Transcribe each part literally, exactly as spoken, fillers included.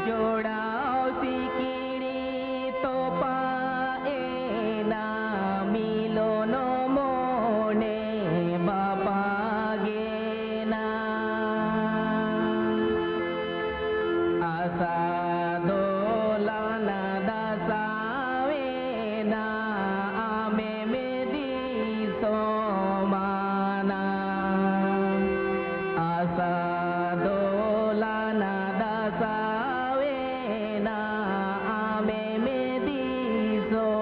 ᱡᱚᱲᱟᱣ ᱥᱤᱠᱲᱤ ᱛᱚᱯᱟᱜ ᱮᱱᱟ, ᱢᱤᱞᱚᱱ ᱢᱚᱱᱮ ᱵᱟᱯᱟᱜᱮᱱᱟ᱾ ᱟᱥᱟ ᱫᱚ ᱞᱟᱱᱟ ᱫᱟᱥᱟᱣᱮᱱᱟ, ᱟᱢᱮᱢ ᱫᱤᱥᱚᱢᱟᱱᱟ᱾ ᱟᱥᱟ ᱫᱚ ᱞᱟᱱᱟ ᱫᱟᱥᱟᱣᱮᱱᱟ, ᱟᱢᱮᱢ ᱫᱤᱥᱚᱢᱟᱱᱟ᱾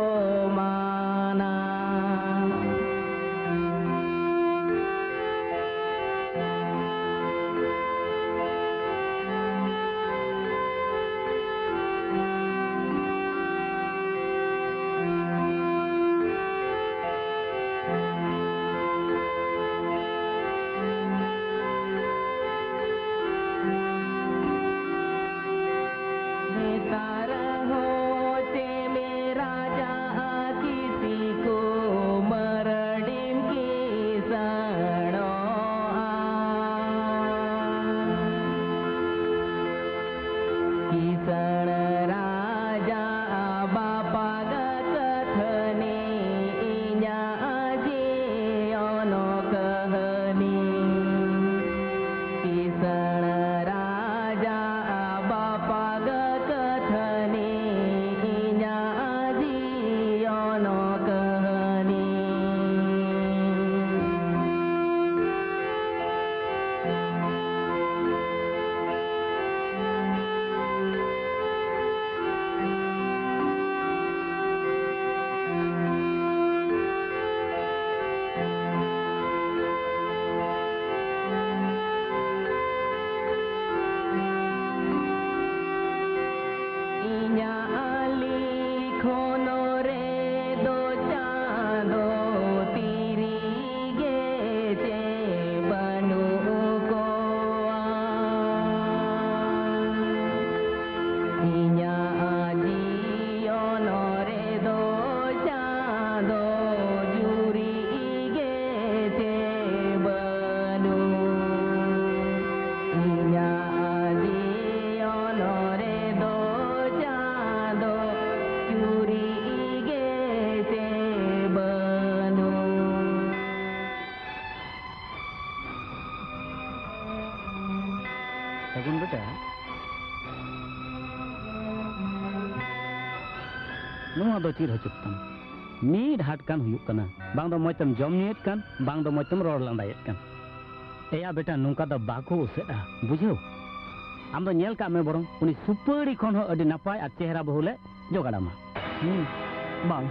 ᱱᱮᱛᱟᱨ ᱦᱚᱸ ᱪᱮ ᱢᱮ ᱨᱟᱡᱟ ᱠᱤᱥᱤ ᱠᱚ ᱢᱟᱹᱨᱰᱤᱢ ᱠᱤᱥᱟᱹᱬᱚᱜᱼᱟ᱾ ᱠᱤᱥᱟᱹᱬ ᱨᱟᱡᱟ ᱵᱟᱯᱟᱜ ᱠᱟᱹᱛᱷᱟᱹᱱᱤ ᱤᱧᱟᱹᱜ ᱡᱤᱭᱚᱱ ᱠᱟᱹᱦᱱᱤ᱾ ᱠᱤᱥᱟᱹᱬ ᱨᱟᱡᱟ ᱵᱟᱯᱟᱜ ᱠᱟᱹᱛᱷᱟᱹᱱᱤ ᱤᱧᱟᱹᱜ ᱡᱤᱭᱚᱱ ᱠᱟᱹᱦᱱᱤ᱾ ᱤᱧᱟᱹᱜ ᱞᱤᱠᱷᱚᱱ ᱨᱮᱫᱚ ᱪᱟᱸᱫᱚ ᱛᱤᱨᱤ ᱜᱮ ᱪᱮ ᱵᱟᱹᱱᱩᱜ ᱠᱚᱣᱟ᱾ ᱤᱧᱟᱹᱜ ᱡᱤᱭᱚᱱ ᱨᱮᱫᱚ ᱪᱟᱸᱫᱚ ᱡᱩᱨᱤ ᱜᱮ ᱪᱮ ᱵᱟᱹᱱᱩᱜ᱾ ᱤᱧᱟᱹᱜ ᱡᱤᱭᱚᱱ ᱨᱮ ᱱᱚᱣᱟ ᱫᱚ ᱪᱮᱫ ᱦᱚᱪᱚᱜ ᱛᱟᱢ? ᱢᱤᱫ ᱦᱟᱴ ᱠᱟᱱ ᱦᱩᱭᱩᱜ ᱠᱟᱱᱟ, ᱵᱟᱝ ᱫᱚ ᱢᱚᱡᱽ ᱛᱮᱢ ᱡᱚᱢ ᱧᱩᱭᱮᱫ ᱠᱟᱱ, ᱵᱟᱝ ᱫᱚ ᱢᱚᱡᱽ ᱛᱮᱢ ᱨᱚᱲ ᱞᱟᱸᱫᱟᱭᱮᱫ ᱠᱟᱱ᱾ ᱮᱭᱟ ᱵᱮᱴᱟ, ᱱᱚᱝᱠᱟ ᱫᱚ ᱵᱟᱠᱚ ᱩᱥᱟᱹᱫᱼᱟ, ᱵᱩᱡᱷᱟᱹᱣ? ᱟᱢ ᱫᱚ ᱧᱮᱞ ᱠᱟᱜ ᱢᱮ ᱵᱚᱨᱚᱝ, ᱩᱱᱤ ᱥᱩᱯᱟᱹᱲᱤ ᱠᱷᱚᱱ ᱦᱚᱸ ᱟᱹᱰᱤ ᱱᱟᱯᱟᱭ ᱟᱨ ᱪᱮᱦᱨᱟ ᱵᱟᱹᱦᱩ ᱞᱮ ᱡᱚᱜᱟᱲ ᱟᱢᱟ᱾ ᱦᱩᱸ, ᱵᱟᱝ᱾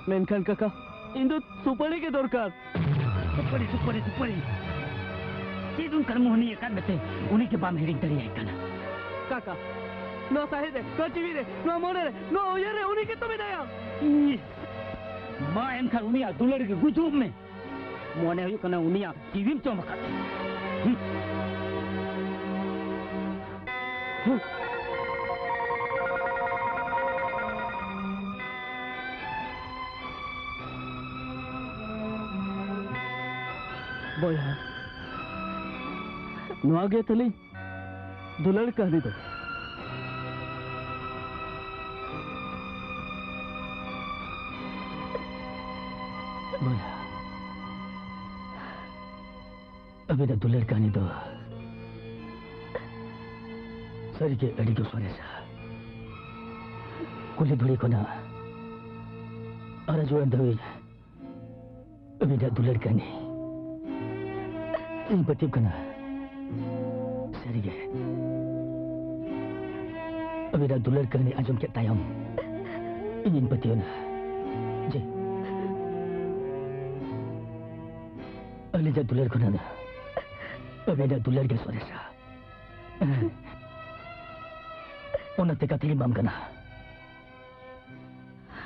ᱢᱮᱱᱠᱷᱟᱱ ᱠᱟᱠᱟ, ᱤᱧ ᱫᱚ ᱥᱩᱯᱟᱹᱲᱤ ᱜᱮ ᱫᱚᱨᱠᱟᱨ᱾ ᱥᱩᱯᱟᱹᱲᱤ, ᱥᱩᱯᱟᱹᱲᱤ, ᱥᱩᱯᱟᱹᱲᱤ᱾ ᱪᱮᱫ ᱚᱱᱠᱟᱱ ᱢᱳᱦᱱᱤ ᱟᱠᱟᱫ ᱢᱮᱛᱮ ᱩᱱᱤ ᱜᱮ ᱵᱟᱢ ᱦᱤᱲᱤᱧ ᱫᱟᱲᱮᱭᱟᱭ ᱠᱟᱱᱟ? ᱠᱟᱠᱟ, ᱱᱚᱣᱟ ᱥᱟᱦᱮᱫ ᱨᱮ, ᱱᱚᱣᱟ ᱡᱤᱣᱤ ᱨᱮ, ᱱᱚᱣᱟ ᱢᱚᱱᱮ ᱨᱮ, ᱱᱚᱣᱟ ᱩᱭᱦᱟᱹᱨ ᱨᱮ ᱩᱱᱤ ᱜᱮᱛᱚ ᱢᱮᱱᱟᱭᱟ᱾ ᱤᱥ! ᱢᱟ ᱮᱱᱠᱷᱟᱱ ᱩᱱᱤᱭᱟᱜ ᱫᱩᱞᱟᱹᱲ ᱜᱮ ᱜᱩᱡᱩᱜ ᱢᱮ᱾ ᱢᱚᱱᱮ ᱦᱩᱭᱩᱜ ᱠᱟᱱᱟ ᱩᱱᱤᱭᱟᱜ ᱡᱤᱣᱤᱢ ᱡᱚᱢ ᱟᱠᱟᱫ ᱛᱟᱭᱟ᱾ ᱦᱩᱸ᱾ ᱵᱚᱭᱦᱟ, ᱱᱚᱣᱟ ᱜᱮ ᱛᱟᱹᱞᱤᱧ ᱫᱩᱞᱟᱹᱲ ᱠᱟᱹᱦᱱᱤ ᱫᱚ᱾ ᱵᱚᱭᱦᱟ, ᱟᱹᱵᱤᱱᱟᱜ ᱫᱩᱞᱟᱹᱲ ᱠᱟᱹᱦᱱᱤ ᱫᱚ ᱥᱟᱹᱨᱤᱜᱮ ᱟᱹᱰᱤ ᱜᱮ ᱥᱚᱨᱮᱥᱟ᱾ ᱠᱩᱞᱦᱤ ᱫᱷᱩᱲᱤ ᱠᱷᱚᱱᱟᱜ ᱟᱨ ᱡᱩᱣᱟᱹᱱ ᱫᱷᱟᱹᱵᱤᱡ ᱟᱹᱵᱤᱱᱟᱜ ᱫᱩᱞᱟᱹᱲ ᱠᱟᱹᱦᱱᱤ ᱤᱧ ᱯᱟᱹᱛᱭᱟᱹᱜ ᱠᱟᱱᱟ᱾ ᱥᱟᱹᱨᱤᱜᱮ, ᱟᱹᱵᱤᱱᱟᱜ ᱫᱩᱞᱟᱹᱲ ᱠᱟᱹᱦᱱᱤ ᱟᱸᱡᱚᱢ ᱠᱮᱫ ᱛᱟᱭᱚᱢ ᱤᱧᱤᱧ ᱯᱟᱹᱛᱭᱟᱹᱣ ᱮᱱᱟ ᱡᱮ ᱟᱹᱞᱤᱧᱟᱜ ᱫᱩᱞᱟᱹᱲ ᱠᱷᱚᱱᱟᱜ ᱫᱚ ᱟᱹᱵᱤᱱᱟᱜ ᱫᱩᱞᱟᱹᱲ ᱜᱮ ᱥᱚᱨᱮᱥᱟ᱾ ᱚᱱᱟᱛᱮ ᱠᱟᱛᱷᱟᱧ ᱮᱢᱟᱢ ᱠᱟᱱᱟ᱾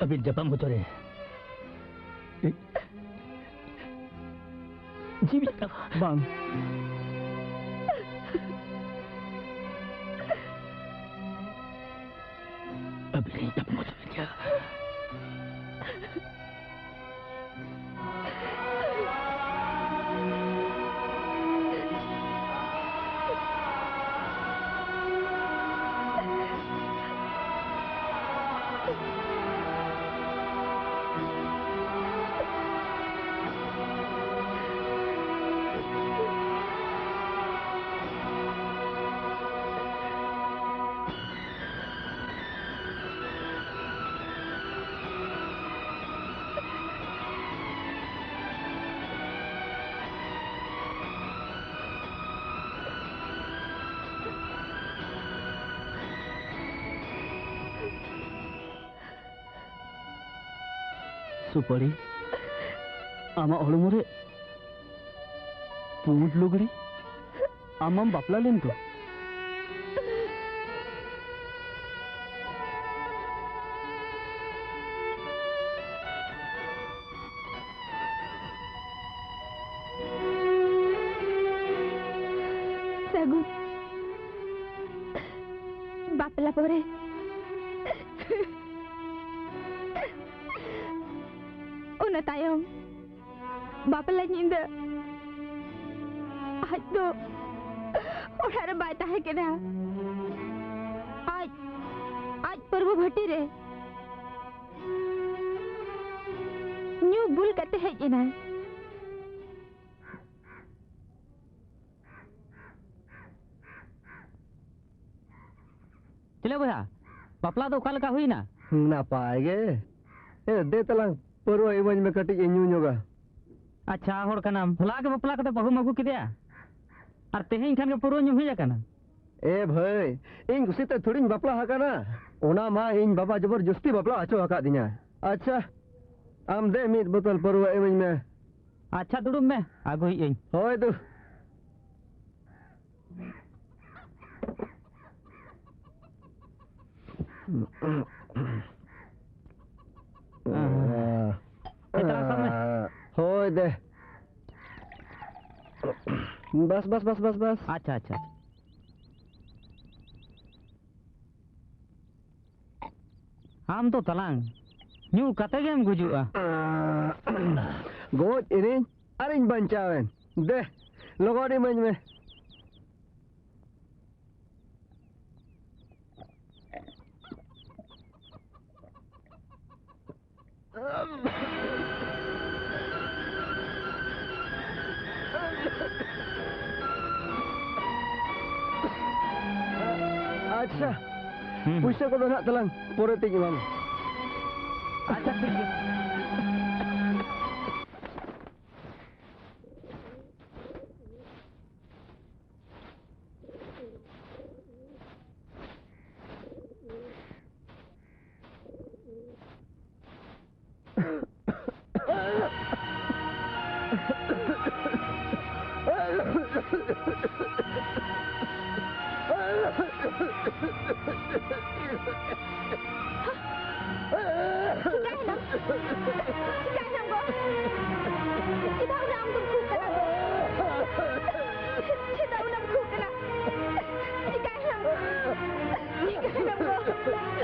ᱟᱹᱵᱤᱱ ᱧᱟᱯᱟᱢ ᱦᱚᱪᱚ ᱨᱮ ᱡᱤᱣᱤ ᱛᱟᱵᱚ᱾ ᱵᱟᱝ᱾ ᱟᱹᱵᱤᱱ ᱧᱟᱯᱟᱢ ᱦᱚᱪᱚ ᱵᱤᱱ ᱜᱮᱭᱟ᱾ ᱥᱩᱯᱟᱹᱲᱤ, ᱟᱢᱟᱜ ᱦᱚᱲᱢᱚ ᱨᱮ ᱯᱩᱸᱰ ᱞᱩᱜᱽᱲᱤ? ᱟᱢ ᱢᱟᱢ ᱵᱟᱯᱞᱟ ᱞᱮᱱ ᱫᱚ᱾ ᱥᱟᱹᱜᱩᱱ ᱵᱟᱯᱞᱟ ᱯᱚᱨᱮ᱾ ᱚᱱᱟ ᱛᱟᱭᱚᱢ ᱵᱟᱯᱞᱟ ᱧᱤᱫᱟᱹ ᱟᱡ ᱫᱚ ᱚᱲᱟᱜ ᱨᱮ ᱵᱟᱭ ᱛᱟᱦᱮᱸ ᱠᱟᱱᱟ᱾ ᱟᱡ, ᱟᱡ ᱯᱟᱹᱨᱣᱟᱹ ᱵᱷᱟᱹᱴᱤ ᱨᱮ ᱧᱩ ᱵᱩᱞ ᱠᱟᱛᱮ ᱦᱮᱡ ᱮᱱᱟᱭ᱾ ᱪᱮᱞᱮ ᱵᱚᱭᱦᱟ, ᱵᱟᱯᱞᱟ ᱫᱚ ᱚᱠᱟ ᱞᱮᱠᱟ ᱦᱩᱭᱱᱟ? ᱱᱟᱯᱟᱭ ᱜᱮ᱾ ᱮ, ᱫᱮ ᱛᱟᱞᱟᱝ ᱯᱟᱹᱨᱣᱟᱹ ᱤᱢᱟᱹᱧ ᱢᱮ, ᱠᱟᱹᱴᱤᱡ ᱤᱧ ᱧᱩ ᱧᱚᱜᱟ᱾ ᱟᱪᱪᱷᱟ, ᱦᱚᱲ ᱠᱟᱱᱟᱢ, ᱦᱚᱞᱟ ᱜᱮ ᱵᱟᱯᱞᱟ ᱠᱟᱛᱮ ᱵᱟᱹᱦᱩᱢ ᱟᱹᱜᱩ ᱠᱮᱫᱮᱭᱟ, ᱟᱨ ᱛᱮᱦᱮᱧ ᱠᱷᱟᱱ ᱜᱮ ᱯᱟᱹᱨᱣᱟᱹ ᱧᱩᱢ ᱦᱮᱡ ᱟᱠᱟᱱᱟ? ᱮ ᱵᱷᱟᱹᱭ, ᱤᱧ ᱠᱩᱥᱤ ᱛᱮ ᱛᱷᱚᱲᱤᱧ ᱵᱟᱯᱞᱟ ᱟᱠᱟᱱᱟ, ᱚᱱᱟ ᱢᱟ ᱤᱧ ᱵᱟᱵᱟ ᱡᱚᱵᱚᱨ ᱡᱚᱥᱛᱤ ᱵᱟᱯᱞᱟ ᱦᱚᱪᱚ ᱟᱠᱟᱫᱤᱧᱟ᱾ ᱟᱪᱪᱷᱟ, ᱟᱢ ᱫᱮ ᱢᱤᱫ ᱵᱳᱛᱚᱞ ᱯᱟᱹᱨᱣᱟᱹ ᱤᱢᱟᱹᱧ ᱢᱮ᱾ ᱟᱪᱪᱷᱟ, ᱫᱩᱲᱩᱵ ᱢᱮ, ᱟᱹᱜᱩᱭᱮᱫ ᱟᱹᱧ᱾ ᱦᱳᱭ ᱫᱩ᱾ ᱦᱮᱸ, ᱦᱮᱸ᱾ ᱦᱳᱭ ᱫᱮ᱾ ᱵᱟᱥ, ᱵᱟᱥ, ᱵᱟᱥ, ᱵᱟᱥ, ᱵᱟᱥ᱾ ᱟᱪᱪᱷᱟ, ᱟᱪᱪᱷᱟ᱾ ᱟᱢ ᱫᱚ ᱛᱟᱞᱟᱝ ᱧᱩ ᱠᱟᱛᱮ ᱜᱮᱢ ᱜᱩᱡᱩᱜᱼᱟ᱾ ᱜᱚᱡ ᱮᱱᱟᱹᱧ ᱟᱨᱤᱧ ᱵᱟᱧᱪᱟᱣᱮᱱ᱾ ᱫᱮ, ᱞᱚᱜᱚᱱ ᱤᱢᱟᱹᱧ ᱢᱮ᱾ ᱟᱪᱪᱷᱟ, ᱦᱩᱸ᱾ ᱯᱩᱭᱥᱟᱹ ᱠᱚᱫᱚ ᱱᱟᱦᱟᱜ ᱛᱟᱞᱟᱝ ᱯᱚᱨᱮ ᱛᱤᱧ ᱮᱢᱟᱢᱟ᱾ ᱟᱪᱪᱷᱟ, ᱴᱷᱤᱠ ᱜᱮᱭᱟ᱾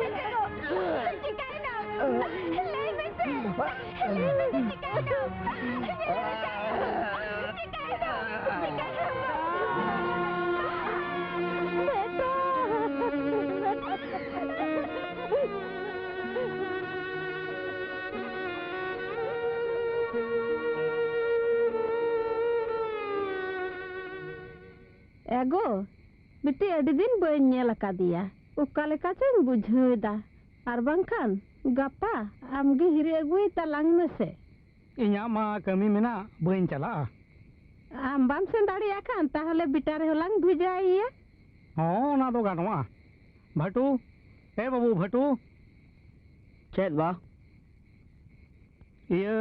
ᱢᱮᱥᱮ ᱜᱚ, ᱪᱤᱠᱟᱹᱭᱮᱱᱟᱢ? ᱞᱟᱹᱭ ᱢᱮᱥᱮ, ᱞᱟᱹᱭ ᱢᱮᱥᱮ, ᱪᱤᱠᱟᱹᱭᱮᱱᱟᱢ? ᱪᱤᱠᱟᱹᱭᱮᱱᱟᱢ? ᱪᱤᱠᱟᱹᱭᱮᱱᱟᱢ? ᱵᱮᱴᱟ! ᱮ ᱜᱚ, ᱵᱤᱴᱤ ᱟᱹᱰᱤ ᱫᱤᱱ ᱵᱟᱹᱧ ᱧᱮᱞ ᱟᱠᱟᱫᱮᱭᱟ, ᱚᱠᱟ ᱞᱮᱠᱟ ᱪᱚᱧ ᱵᱩᱡᱷᱟᱹᱣ ᱮᱫᱟ᱾ ᱟᱨ ᱵᱟᱝᱠᱷᱟᱱ ᱜᱟᱯᱟ ᱟᱢᱜᱮ ᱦᱤᱨᱤ ᱟᱹᱜᱩᱭ ᱛᱟᱞᱟᱝ ᱢᱮᱥᱮ᱾ ᱤᱧᱟᱜ ᱢᱟ ᱠᱟᱹᱢᱤ ᱢᱮᱱᱟᱜ, ᱵᱟᱹᱧ ᱪᱟᱞᱟᱜᱼᱟ᱾ ᱟᱢ ᱵᱟᱢ ᱥᱮᱱ ᱫᱟᱲᱮᱭᱟᱜ ᱠᱷᱟᱱ ᱛᱟᱦᱚᱞᱮ ᱵᱮᱴᱟ ᱨᱮᱦᱚᱸ ᱞᱟᱝ ᱵᱷᱮᱡᱟᱭᱮᱭᱟ᱾ ᱦᱚᱸ, ᱚᱱᱟ ᱫᱚ ᱜᱟᱱᱚᱜᱼᱟ᱾ ᱵᱷᱟᱴᱩ, ᱮ ᱵᱟᱹᱵᱩ ᱵᱷᱟᱴᱩ᱾ ᱪᱮᱫ ᱵᱟ? ᱤᱭᱟᱹ,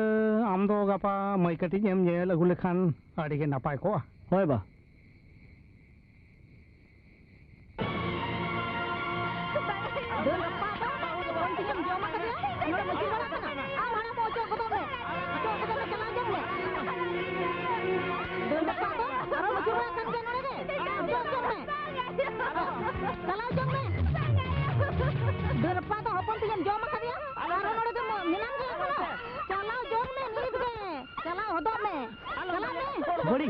ᱟᱢ ᱫᱚ ᱜᱟᱯᱟ ᱢᱟᱹᱭ ᱠᱟᱹᱴᱤᱡ ᱮᱢ ᱧᱮᱞ ᱟᱹᱜᱩ ᱞᱮᱠᱷᱟᱱ ᱟᱹᱰᱤ ᱜᱮ ᱱᱟᱯᱟᱭ ᱠᱚᱜᱼᱟ᱾ ᱦᱳᱭ ᱵᱟ᱾ ᱫᱟᱹᱞ ᱨᱟᱯᱟᱜ ᱫᱚ ᱦᱚᱯᱚᱱ ᱛᱤᱧᱮᱢ ᱡᱚᱢ ᱟᱠᱟᱫᱮᱭᱟ? ᱱᱚᱰᱮᱢ ᱟᱹᱪᱩᱨ ᱵᱟᱲᱟᱜ ᱠᱟᱱᱟ? ᱟᱢ ᱦᱟᱲᱟᱢ ᱚᱪᱚᱜ ᱜᱚᱫᱚᱜ ᱢᱮ, ᱚᱪᱚᱜ ᱜᱚᱫᱚᱜ ᱢᱮ, ᱪᱟᱞᱟᱣ ᱡᱚᱝ ᱢᱮ᱾ ᱫᱟᱹᱞ ᱨᱟᱯᱟᱜ ᱫᱚ ᱟᱨᱦᱚᱸ ᱟᱹᱪᱩᱨ ᱵᱟᱲᱟᱜ ᱠᱟᱱ ᱜᱮᱭᱟ ᱱᱚᱰᱮ ᱜᱮ᱾ ᱚᱪᱚᱜ ᱡᱚᱝ ᱢᱮ᱾ ᱪᱟᱞᱟᱣ ᱡᱚᱝ ᱢᱮ᱾ ᱫᱟᱹᱞ ᱨᱟᱯᱟᱜ ᱫᱚ ᱦᱚᱯᱚᱱ ᱛᱤᱧᱮᱢ ᱡᱚᱢ ᱟᱠᱟᱫᱮᱭᱟ? ᱟᱨᱦᱚᱸ ᱱᱚᱰᱮ ᱜᱮ ᱢᱮᱱᱟᱢ ᱜᱮ ᱮᱠᱷᱚᱱᱳ? ᱪᱟᱞᱟᱣ ᱡᱚᱝ ᱢᱮ ᱱᱤᱛ ᱜᱮ᱾ ᱪᱟᱞᱟᱣ ᱦᱚᱫᱚᱜ ᱢᱮ᱾ ᱪᱟᱞᱟᱜ ᱢᱮ᱾ ᱥᱩᱯᱟᱹᱲᱤ᱾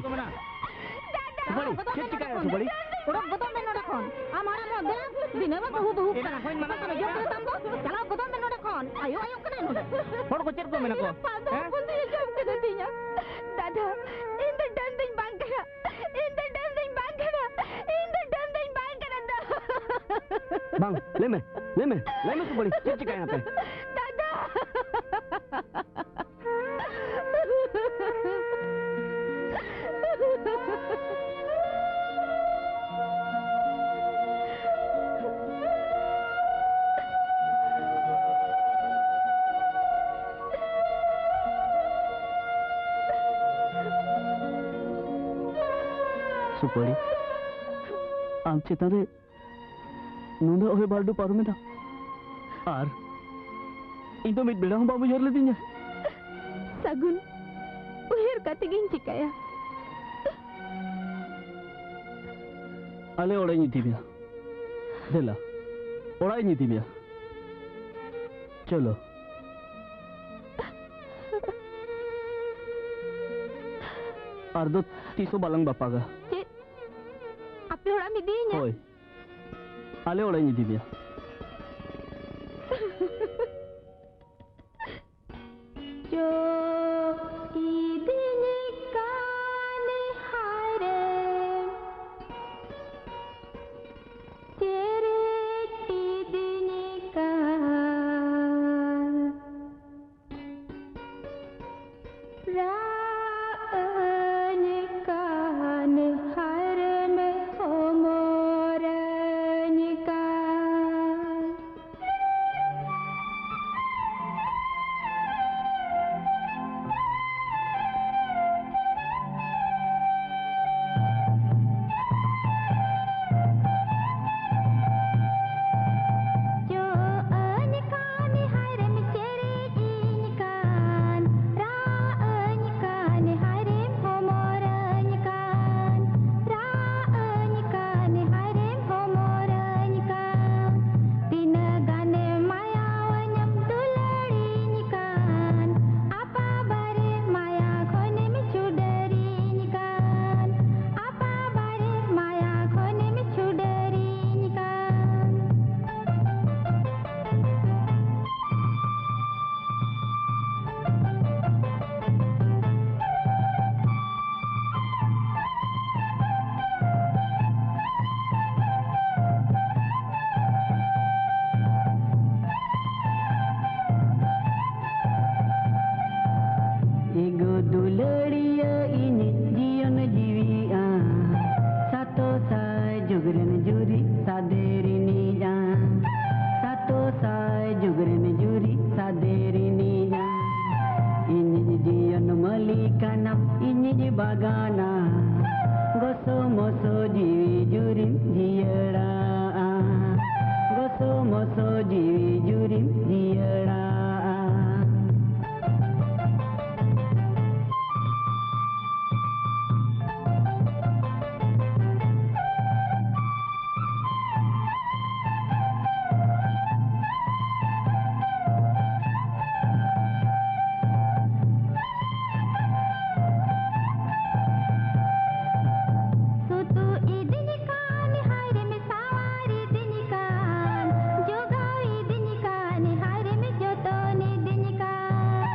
ᱥᱩᱯᱟᱹᱲᱤ, ᱪᱮᱫ ᱪᱤᱠᱟᱹᱭᱟ ᱥᱩᱯᱟᱹᱲᱤ? ᱚᱰᱚᱠ ᱜᱚᱫᱚᱜ ᱢᱮ ᱱᱚᱰᱮ ᱠᱷᱚᱱ᱾ ᱟᱢ ᱦᱟᱲᱟᱢ ᱦᱚᱸ ᱫᱮᱞᱟ, ᱫᱤᱱᱟᱹᱢ ᱵᱟᱹᱦᱩ ᱵᱟᱹᱦᱩ ᱠᱟᱱᱟ᱾ ᱚᱠᱚᱭ ᱡᱚᱢ ᱠᱟᱱᱟ ᱛᱟᱢ ᱫᱚ? ᱪᱟᱞᱟᱣ ᱜᱚᱫᱚᱜ ᱢᱮ ᱱᱚᱰᱮ ᱠᱷᱚᱱ᱾ ᱟᱭᱳ, ᱟᱭᱳ ᱠᱟᱱᱟᱭ ᱱᱚᱰᱮ᱾ ᱦᱚᱲ ᱠᱚ ᱪᱮᱫ ᱠᱚ ᱢᱮᱱᱟ ᱠᱚ? ᱦᱮᱸ? ᱫᱟᱫᱟ, ᱤᱧ ᱫᱚ ᱰᱟᱹᱱ ᱫᱚᱧ ᱵᱟᱝ ᱠᱟᱱᱟ᱾ ᱤᱧ ᱫᱚ ᱰᱟᱹᱱ ᱫᱚᱧ ᱵᱟᱝ ᱠᱟᱱᱟ᱾ ᱤᱧ ᱫᱚ ᱰᱟᱹᱱ ᱫᱚᱧ ᱵᱟᱝ ᱠᱟᱱᱟ ᱫᱟ᱾ ᱵᱟᱝ, ᱞᱟᱹᱭ ᱢᱮ, ᱞᱟᱹᱭ ᱢᱮ, ᱞᱟᱹᱭ ᱢᱮ ᱥᱩᱯᱟᱹᱲᱤ, ᱪᱮᱫ ᱪᱤᱠᱟᱹᱭᱮᱱᱟ ᱯᱮ? ᱫᱟᱫᱟ᱾ ᱥᱩᱯᱟᱹᱲᱤ, ᱟᱢ ᱪᱮᱛᱟᱱ ᱨᱮ ᱱᱩᱱᱟᱹᱜ ᱦᱚᱭ ᱵᱟᱹᱨᱰᱩ ᱯᱟᱨᱚᱢᱮᱱᱟ, ᱟᱨ ᱤᱧ ᱫᱚ ᱢᱤᱫ ᱵᱮᱲᱟ ᱦᱚᱸ ᱵᱟᱢ ᱩᱭᱦᱟᱹᱨ ᱞᱤᱫᱤᱧᱟ᱾ ᱥᱟᱹᱜᱩᱱ, ᱩᱭᱦᱟᱹᱨ ᱠᱟᱛᱮ ᱜᱤᱧ ᱪᱤᱠᱟᱹᱭᱟ? ᱟᱞᱮ ᱚᱲᱟᱜ ᱤᱧ ᱤᱫᱤ ᱢᱮᱭᱟ᱾ ᱫᱮᱞᱟ, ᱚᱲᱟᱜ ᱤᱧ ᱤᱫᱤ ᱢᱮᱭᱟ᱾ ᱪᱚᱞᱚ᱾ ᱟᱨ ᱫᱚ ᱛᱤᱥ ᱦᱚᱸ ᱵᱟᱞᱟᱝ ᱵᱟᱯᱟᱜᱟ᱾ ᱪᱮᱫ? ᱟᱯᱮ ᱚᱲᱟᱜ ᱮᱢ ᱤᱫᱤᱭᱤᱧᱟ? ᱦᱳᱭ, ᱟᱞᱮ ᱚᱲᱟᱜ ᱤᱧ ᱤᱫᱤ ᱢᱮᱭᱟ᱾ ᱪᱚ ᱤᱫᱤᱧ ᱠᱟᱱ ᱦᱟᱭᱨᱮ, ᱪᱮᱨᱮᱡ ᱤᱫᱤᱧ ᱠᱟᱱ, ᱨᱟᱜ ᱟᱹᱧ ᱠᱟᱱ ᱦᱟᱭᱨᱮᱢ ᱦᱚᱢᱚᱨᱟᱹᱧ ᱠᱟᱱ᱾ ᱛᱚ ᱡᱤᱣᱤ ᱡᱩᱨᱤᱢ ᱡᱤᱭᱟᱹᱲᱟ᱾ ᱥᱩᱛᱩᱜ ᱤᱫᱤᱧ ᱠᱟᱱ, ᱦᱟᱭᱨᱮᱢ ᱥᱟᱶᱟᱨ ᱤᱫᱤᱧ ᱠᱟᱱ, ᱡᱚᱜᱟᱣ ᱤᱫᱤᱧ ᱠᱟᱱ, ᱦᱟᱭᱨᱮᱢ ᱡᱚᱛᱚᱱ ᱤᱫᱤᱧ ᱠᱟᱱ,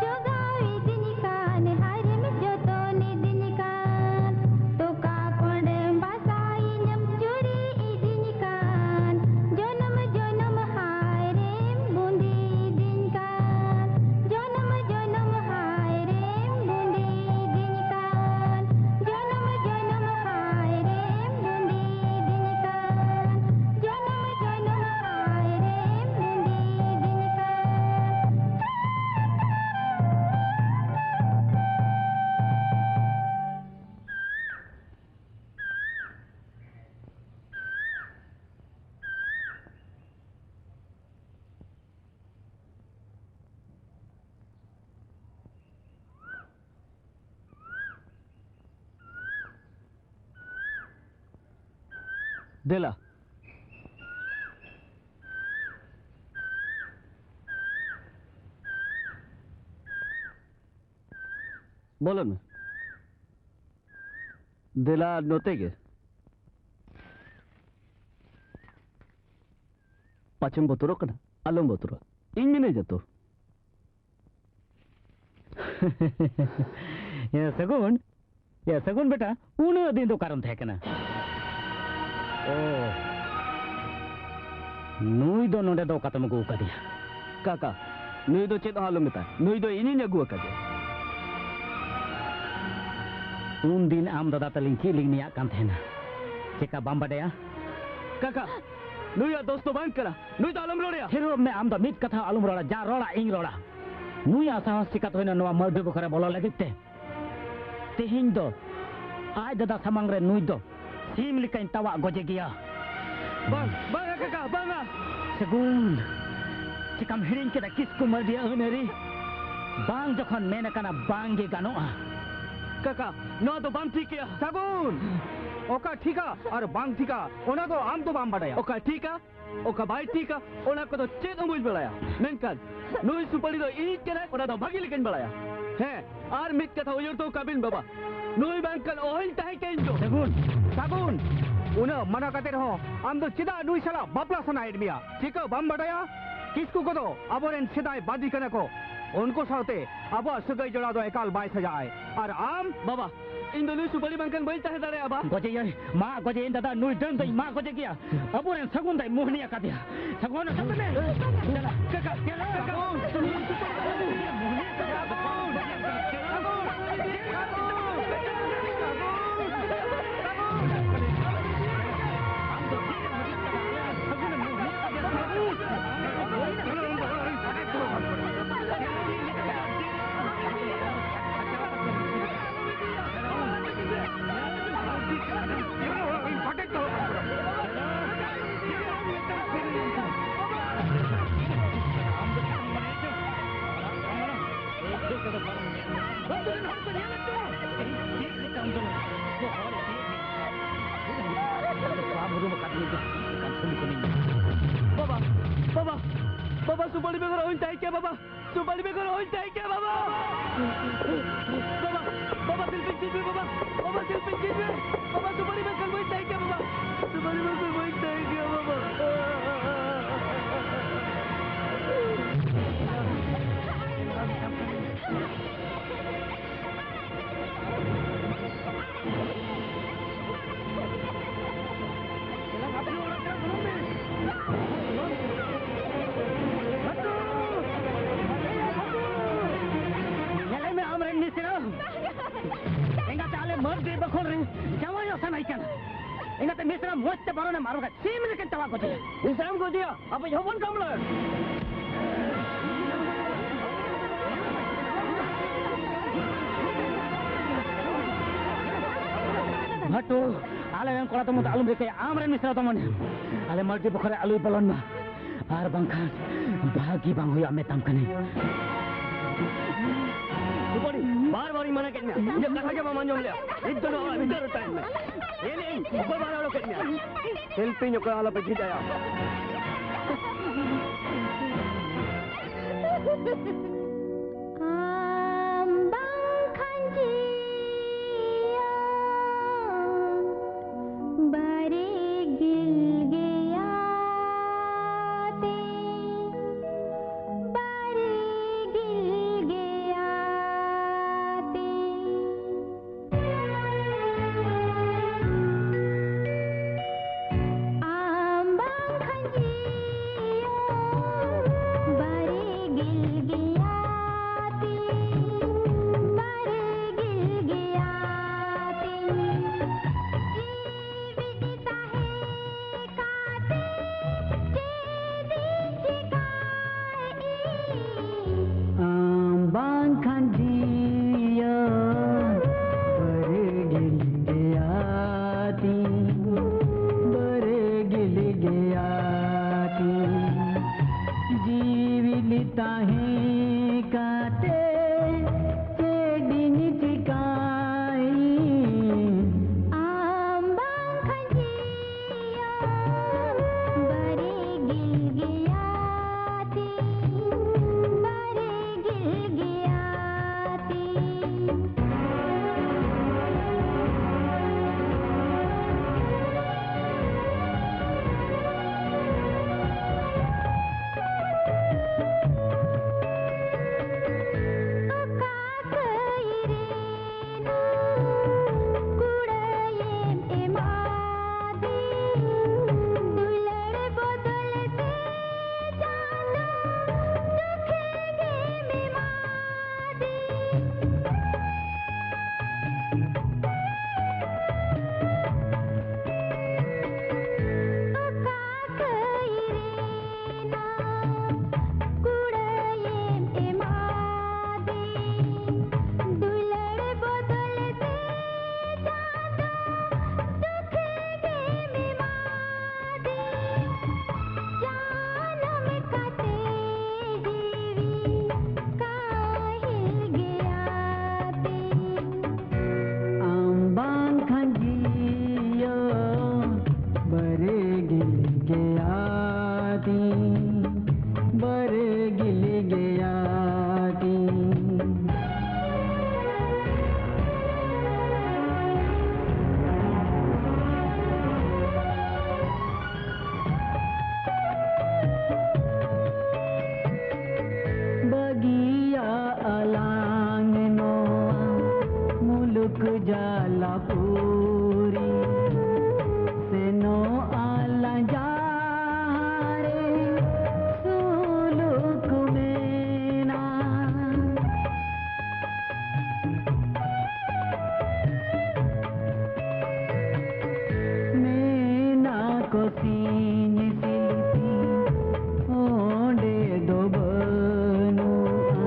ᱡᱚᱜᱟᱣ ᱤᱫᱤᱧ ᱠᱟᱱ, ᱦᱟᱭᱨᱮᱢ ᱡᱚᱛᱚᱱ ᱤᱫᱤᱧ ᱠᱟᱱ, ᱛᱚᱠᱟ ᱠᱚᱸᱰᱮᱢ ᱵᱟᱥᱟᱭᱤᱧᱟᱢ ᱪᱩᱨᱤ ᱤᱫᱤᱧ ᱠᱟᱱ, ᱡᱚᱱᱚᱢ ᱡᱚᱱᱚᱢ ᱦᱟᱭᱨᱮᱢ ᱵᱩᱸᱫᱤ ᱤᱫᱤᱧ ᱠᱟᱱ, ᱡᱚᱱᱚᱢ ᱡᱚᱱᱚᱢ ᱦᱟᱭᱨᱮᱢ ᱵᱩᱸᱫᱤ ᱤᱫᱤᱧ ᱠᱟᱱ, ᱡᱚᱱᱚᱢ ᱡᱚᱱᱚᱢ ᱦᱟᱭᱨᱮᱢ ᱵᱩᱸᱫᱤ ᱤᱫᱤᱧ ᱠᱟᱱ, ᱡᱚᱱᱚᱢ ᱡᱚᱱᱚᱢ ᱦᱟᱭᱨᱮᱢ ᱵᱩᱸᱫᱤ ᱤᱫᱤᱧ ᱠᱟᱱ᱾ ᱫᱮᱞᱟ᱾ ᱵᱚᱞᱚᱱ ᱢᱮ᱾ ᱫᱮᱞᱟ ᱱᱚᱛᱮ ᱜᱮ᱾ ᱯᱟᱪᱷᱮᱢ ᱵᱚᱛᱚᱨᱚᱜ ᱠᱟᱱᱟ? ᱟᱞᱚᱢ ᱵᱚᱛᱚᱨᱚᱜᱼᱟ, ᱤᱧ ᱢᱮᱱᱟᱹᱧᱟ ᱛᱚ᱾ ᱭᱟ ᱥᱟᱹᱜᱩᱱ, ᱭᱟ ᱥᱟᱹᱜᱩᱱ ᱵᱮᱴᱟ, ᱩᱱᱟᱹᱜ ᱫᱤᱱ ᱫᱚ ᱚᱠᱟᱨᱮᱢ ᱛᱟᱦᱮᱸ ᱠᱟᱱᱟ? ᱳ, ᱱᱩᱭ ᱫᱚ ᱱᱚᱰᱮ ᱫᱚ ᱚᱠᱟᱛᱮᱢ ᱟᱹᱜᱩ ᱟᱠᱟᱫᱮᱭᱟ? ᱠᱟᱠᱟ, ᱱᱩᱭ ᱫᱚ ᱪᱮᱫ ᱦᱚᱸ ᱟᱞᱚᱢ ᱢᱮᱛᱟᱭ, ᱱᱩᱭ ᱫᱚ ᱤᱧᱤᱧ ᱟᱹᱜᱩ ᱟᱠᱟᱫᱮᱭᱟ᱾ ᱩᱱ ᱫᱤᱱ ᱟᱢ ᱫᱟᱫᱟ ᱛᱟᱹᱞᱤᱧ ᱪᱮᱫ ᱞᱤᱧ ᱢᱮᱭᱟᱜ ᱠᱟᱱ ᱛᱟᱦᱮᱱᱟ, ᱪᱮᱠᱟ ᱵᱟᱢ ᱵᱟᱰᱟᱭᱟ? ᱠᱟᱠᱟ, ᱱᱩᱭᱟᱜ ᱫᱳᱥ ᱫᱚ ᱵᱟᱝ ᱠᱟᱱᱟ, ᱱᱩᱭ ᱫᱚ ᱟᱞᱚᱢ ᱨᱚᱲᱮᱭᱟ᱾ ᱛᱷᱤᱨᱚᱜ ᱢᱮ, ᱟᱢ ᱫᱚ ᱢᱤᱫ ᱠᱟᱛᱷᱟ ᱟᱞᱚᱢ ᱨᱚᱲᱟ, ᱡᱟ ᱨᱚᱲᱟ ᱤᱧ ᱨᱚᱲᱟ᱾ ᱱᱩᱭᱟᱜ ᱥᱟᱦᱚᱥ ᱪᱤᱠᱟᱛᱮ ᱦᱩᱭᱱᱟ ᱱᱚᱣᱟ ᱢᱟᱹᱨᱰᱩ ᱵᱚᱠᱷᱨᱟ ᱵᱚᱞᱚ ᱞᱟᱹᱜᱤᱫ ᱛᱮ? ᱛᱮᱦᱮᱧ ᱫᱚ ᱟᱡ ᱫᱟᱫᱟ ᱥᱟᱢᱟᱝ ᱨᱮ ᱱᱩᱭ ᱫᱚ ᱥᱤᱢ ᱞᱮᱠᱟᱧ ᱛᱟᱣᱟᱜ ᱜᱚᱡᱮ ᱜᱮᱭᱟ᱾ ᱵᱟᱝ, ᱵᱟᱝᱟ ᱠᱟᱠᱟ, ᱵᱟᱝᱟ᱾ ᱥᱟᱹᱜᱩᱱ, ᱪᱮᱠᱟᱢ ᱦᱤᱲᱤᱧ ᱠᱮᱫᱟ ᱠᱤᱥᱠᱩ ᱢᱟᱹᱨᱰᱤᱭᱟᱜ ᱟᱹᱱ ᱟᱹᱨᱤ? ᱵᱟᱝ ᱡᱚᱠᱷᱚᱱ ᱢᱮᱱ ᱟᱠᱟᱱᱟ, ᱵᱟᱝ ᱜᱮ ᱜᱟᱱᱚᱜᱼᱟ᱾ ᱠᱟᱠᱟ, ᱱᱚᱣᱟ ᱫᱚ ᱵᱟᱢ ᱴᱷᱤᱠ ᱠᱮᱜᱼᱟ᱾ ᱥᱟᱹᱜᱩᱱ! ᱚᱠᱟ ᱴᱷᱤᱠᱟ ᱟᱨ ᱵᱟᱝ ᱴᱷᱤᱠᱟ, ᱚᱱᱟ ᱫᱚ ᱟᱢ ᱫᱚ ᱵᱟᱢ ᱵᱟᱰᱟᱭᱟ᱾ ᱚᱠᱟ ᱴᱷᱤᱠᱟ, ᱚᱠᱟ ᱵᱟᱭ ᱴᱷᱤᱠᱟ, ᱚᱱᱟ ᱠᱚᱫᱚ ᱪᱮᱫ ᱦᱚᱸ ᱵᱟᱹᱧ ᱵᱟᱲᱟᱭᱟ᱾ ᱢᱮᱱᱠᱷᱟᱱ ᱱᱩᱭ ᱥᱩᱯᱟᱹᱲᱤ ᱫᱚ ᱤᱧᱤᱡ ᱠᱟᱱᱟᱭ, ᱚᱱᱟ ᱫᱚ ᱵᱷᱟᱹᱜᱤ ᱞᱮᱠᱟᱧ ᱵᱟᱲᱟᱭᱟ᱾ ᱦᱮᱸ, ᱟᱨ ᱢᱤᱫ ᱠᱟᱛᱷᱟ ᱩᱭᱦᱟᱹᱨ ᱫᱚᱦᱚ ᱠᱟᱜ ᱵᱤᱱ ᱵᱟᱵᱟ, ᱱᱩᱭ ᱵᱟᱝᱠᱷᱟᱱ ᱚᱦᱚᱧ ᱛᱟᱦᱮᱸ ᱠᱮᱭᱟ ᱤᱧ ᱫᱚ᱾ ᱥᱟᱹᱜᱩᱱ! ᱥᱟᱹᱜᱩᱱ! ᱩᱱᱟᱹᱜ ᱢᱟᱱᱟ ᱠᱟᱛᱮ ᱨᱮᱦᱚᱸ ᱟᱢ ᱫᱚ ᱪᱮᱫᱟᱜ ᱱᱩᱭ ᱥᱟᱞᱟᱜ ᱵᱟᱯᱞᱟ ᱥᱟᱱᱟᱭᱮᱫ ᱢᱮᱭᱟ? ᱪᱤᱠᱟᱹ ᱵᱟᱢ ᱵᱟᱰᱟᱭᱟ? ᱠᱤᱥᱠᱩ ᱠᱚᱫᱚ ᱟᱵᱚᱨᱮᱱ ᱥᱮᱫᱟᱭ ᱵᱟᱹᱫᱤ ᱠᱟᱱᱟ ᱠᱚ᱾ ᱩᱱᱠᱩ ᱥᱟᱶᱛᱮ ᱟᱵᱚᱣᱟᱜ ᱥᱟᱹᱜᱟᱹᱭ ᱡᱚᱲᱟᱣ ᱫᱚ ᱮᱠᱟᱞ ᱵᱟᱭ ᱥᱟᱡᱟᱜᱼᱟᱭ᱾ ᱟᱨ ᱟᱢ? ᱵᱟᱵᱟ, ᱤᱧ ᱫᱚ ᱱᱩᱭ ᱥᱩᱯᱟᱹᱲᱤ ᱵᱟᱝᱠᱷᱟᱱ ᱵᱟᱹᱧ ᱛᱟᱦᱮᱸ ᱫᱟᱲᱮᱭᱟᱜᱼᱟ, ᱵᱟ᱾ ᱜᱚᱡᱮᱭᱟᱹᱧ, ᱢᱟ ᱜᱚᱡᱮᱭᱟᱹᱧ ᱫᱟᱫᱟ, ᱱᱩᱭ ᱰᱟᱹᱱ ᱫᱚᱧ ᱢᱟ ᱜᱚᱡᱮ ᱜᱮᱭᱟ᱾ ᱟᱵᱚᱨᱮᱱ ᱥᱟᱹᱜᱩᱱ ᱫᱟᱭ ᱢᱳᱦᱱᱤ ᱟᱠᱟᱫᱮᱭᱟ᱾ ᱥᱟᱹᱜᱩᱱ, ᱥᱟᱹᱜᱩᱱ ᱮ᱾ ᱫᱮᱞᱟ, ᱠᱟᱠᱟ, ᱫᱮᱞᱟ, ᱥᱟᱹᱜᱩᱱ᱾ ᱵᱟᱵᱟ, ᱵᱟᱵᱟ, ᱵᱟᱵᱟ, ᱥᱩᱯᱟᱹᱲᱤ ᱵᱮᱜᱚᱨ ᱚᱦᱚᱧ ᱛᱟᱦᱮᱸ ᱠᱮᱭᱟ, ᱵᱟᱵᱟ᱾ ᱥᱩᱯᱟᱹᱲᱤ ᱵᱮᱜᱚᱨ ᱚᱦᱚᱧ ᱛᱟᱦᱮᱸ ᱠᱮᱭᱟ, ᱵᱟᱵᱟ᱾ ᱵᱟᱵᱟ, ᱵᱟᱵᱟ, ᱥᱤᱞᱯᱤᱧ ᱪᱤᱱ ᱢᱮ, ᱵᱟᱵᱟ᱾ ᱵᱟᱵᱟ, ᱥᱤᱞᱯᱤᱧ ᱪᱤᱱ ᱢᱮ᱾ ᱵᱟᱵᱟ, ᱥᱩᱯᱟᱹᱲᱤ ᱵᱟᱝᱠᱷᱟᱱ ᱵᱟᱹᱧ ᱛᱟᱦᱮᱸ ᱠᱮᱭᱟ, ᱵᱟᱵᱟ᱾ ᱥᱩᱯᱟᱹᱲᱤ ᱵᱟᱝᱠᱷᱟᱱ ᱵᱟᱹᱧ ᱛᱟᱦᱮᱸ ᱠᱮᱭᱟ, ᱵᱟᱵᱟ᱾ ᱧᱮᱞᱮ ᱢᱮ ᱟᱢᱨᱮᱱ ᱢᱤᱥᱨᱟ᱾ ᱮᱸᱜᱟᱛᱮ ᱟᱞᱮ ᱢᱟᱹᱨᱰᱤ ᱵᱟᱠᱷᱳᱞ ᱨᱮ ᱡᱟᱶᱟᱭᱚᱜ ᱥᱟᱱᱟᱭᱮ ᱠᱟᱱᱟ᱾ ᱮᱸᱜᱟᱛᱮ ᱢᱤᱥᱨᱟ ᱢᱚᱡᱽ ᱛᱮ ᱵᱟᱨᱚᱱᱮᱢ ᱟᱨᱚᱜᱟ, ᱥᱤᱢ ᱞᱮᱠᱟᱧ ᱛᱟᱣᱟ ᱜᱚᱡᱮᱭᱟ᱾ ᱢᱤᱥᱨᱟᱢ ᱜᱚᱡᱮᱭᱟ? ᱟᱯᱮ ᱦᱚᱯᱚᱱ ᱠᱟᱢᱲᱟᱹ! ᱵᱷᱟᱴᱩ, ᱟᱞᱮ ᱨᱮᱱ ᱠᱚᱲᱟ ᱫᱚᱢᱚᱱ ᱫᱚ ᱟᱞᱚᱢ ᱨᱤᱠᱟᱹᱭᱟ, ᱟᱢ ᱨᱮᱱ ᱢᱤᱥᱨᱟ ᱫᱚᱢᱚᱱ᱾ ᱟᱞᱮ ᱢᱟᱹᱨᱰᱤ ᱵᱚᱠᱷᱚᱨ ᱨᱮ ᱟᱞᱚᱭ ᱵᱚᱞᱚᱱ ᱢᱟ᱾ ᱟᱨ ᱵᱟᱝᱠᱷᱟᱱ ᱵᱷᱟᱹᱜᱤ ᱵᱟᱝ ᱦᱩᱭᱩᱜᱼᱟ ᱢᱮᱛᱟᱢ ᱠᱟᱹᱱᱟᱹᱧ᱾ ᱥᱩᱯᱟᱨᱤ, ᱵᱟᱨ ᱵᱟᱨᱤᱧ ᱢᱟᱱᱟ ᱠᱮᱫ ᱢᱮᱭᱟ, ᱤᱧᱟᱹᱜ ᱠᱟᱛᱷᱟ ᱜᱮ ᱵᱟᱢ ᱟᱸᱡᱚᱢ ᱞᱮᱭᱟ᱾ ᱱᱤᱛ ᱫᱚ ᱱᱚᱣᱟ ᱚᱲᱟᱜ ᱵᱷᱤᱛᱟᱹᱨ ᱨᱮ ᱛᱟᱦᱮᱱ ᱢᱮ᱾ ᱧᱮᱞᱮᱫ ᱟᱹᱧ, ᱚᱠᱚᱭ ᱵᱟᱭ ᱚᱰᱚᱠᱮᱫ ᱢᱮᱭᱟ? ᱥᱤᱞᱯᱤᱧ ᱚᱠᱚᱭ ᱟᱞᱚᱯᱮ ᱡᱷᱤᱡ ᱟᱭᱟ᱾ ᱟᱢ ᱵᱟᱝᱠᱷᱟᱱ ᱡᱤᱭᱚᱱ ᱵᱟᱨᱮ ᱜᱤᱞ ᱜᱮᱭᱟ ᱛᱮ, ᱵᱟᱨᱮ ᱜᱤᱞ ᱜᱮᱭᱟ ᱛᱮ᱾ ᱟᱢ ᱵᱟᱝᱠᱷᱟᱱ ᱡᱤᱭᱚᱱ ᱵᱟᱨᱮ ᱜᱤᱞ ᱜᱮᱭᱟ ᱛᱤᱧ, ᱵᱟᱨᱮ ᱜᱤᱞ ᱜᱮᱭᱟ ᱛᱤᱧ᱾ ᱡᱤᱣᱤ ᱛᱟᱦᱮᱸ ᱠᱟᱛᱮ ᱪᱮᱫ ᱤᱧ ᱪᱮᱠᱟᱭ? ᱟᱢ ᱵᱟᱝᱠᱷᱟᱱ ᱡᱤᱭᱚᱱ ᱵᱟᱨᱮ ᱜᱤᱞ ᱜᱮᱭᱟ ᱛᱤᱧ, ᱵᱟᱨᱮ ᱜᱤᱞ ᱜᱮᱭᱟ ᱛᱤᱧ᱾ ᱡᱤᱣᱤ ᱛᱟᱦᱮᱸ ᱠᱟᱛᱮ ᱪᱮᱫ ᱤᱧ ᱪᱮᱠᱟᱭ? ᱟᱢ ᱵᱟᱝᱠᱷᱟᱱ ᱡᱤᱭᱚᱱ ᱵᱟᱨᱮ ᱜᱤᱞ ᱜᱮᱭᱟ ᱛᱤᱧ, ᱵᱟᱨᱮ ᱜᱤᱞ ᱜᱮᱭᱟ ᱛᱤᱧ᱾ ᱛᱤᱧ ᱵᱟᱨᱮ ᱜᱤᱞᱤ ᱜᱮᱭᱟ ᱛᱤᱧ᱾ ᱵᱟᱹᱜᱤᱭᱟ ᱟᱞᱟᱝ ᱱᱚᱣᱟ ᱢᱩᱞᱩᱠ ᱡᱟᱞᱟᱯᱩᱨᱤ, ᱥᱮᱱᱚᱜ ᱟᱞᱟᱝ ᱡᱟᱦᱟᱸ ᱨᱮ ᱥᱩᱞᱩᱠ ᱢᱮᱱᱟᱜ᱾ ᱢᱮᱱᱟ ᱠᱚ ᱥᱤᱧ ᱥᱤᱞᱯᱤ ᱚᱸᱰᱮ ᱫᱚ ᱵᱟᱹᱱᱩᱜᱼᱟ,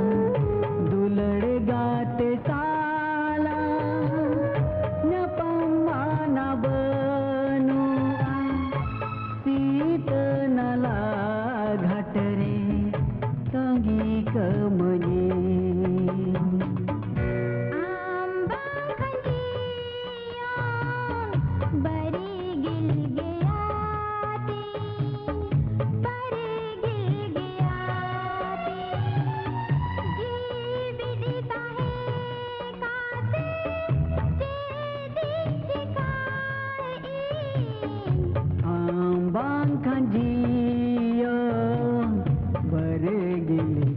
ᱫᱩᱞᱟᱹᱲ ᱜᱟᱛᱮ ᱥᱟᱞᱟᱜ ᱧᱟᱯᱟᱢ ᱢᱟᱱᱟ ᱵᱟᱹᱱᱩᱜᱼᱟ᱾ ᱥᱤᱛᱟᱹ ᱱᱟᱞᱟ ᱜᱷᱟᱴ ᱨᱮ ᱛᱟᱺᱜᱤ ᱠᱟᱹᱢᱟᱹᱧ᱾ ᱟᱢ ᱵᱟᱝᱠᱷᱟᱱ ᱡᱤᱭᱚᱱ ᱵᱟᱹᱨᱤᱜᱤᱞ ᱜᱮᱭᱟ ᱛᱤᱧ, ᱵᱟᱹᱨᱤᱜᱤᱞ ᱜᱮᱭᱟ ᱛᱤᱧ᱾ ᱡᱤᱣᱤ ᱵᱤᱫᱤ ᱛᱟᱦᱮᱸ ᱠᱟᱛᱮ ᱪᱮᱫ ᱤᱧ ᱪᱮᱠᱟᱭ ᱤᱧ? ᱟᱢ ᱵᱟᱝᱠᱷᱟᱱ ᱡᱤᱭᱚᱱ ᱵᱟᱹᱨᱤᱜᱤᱞ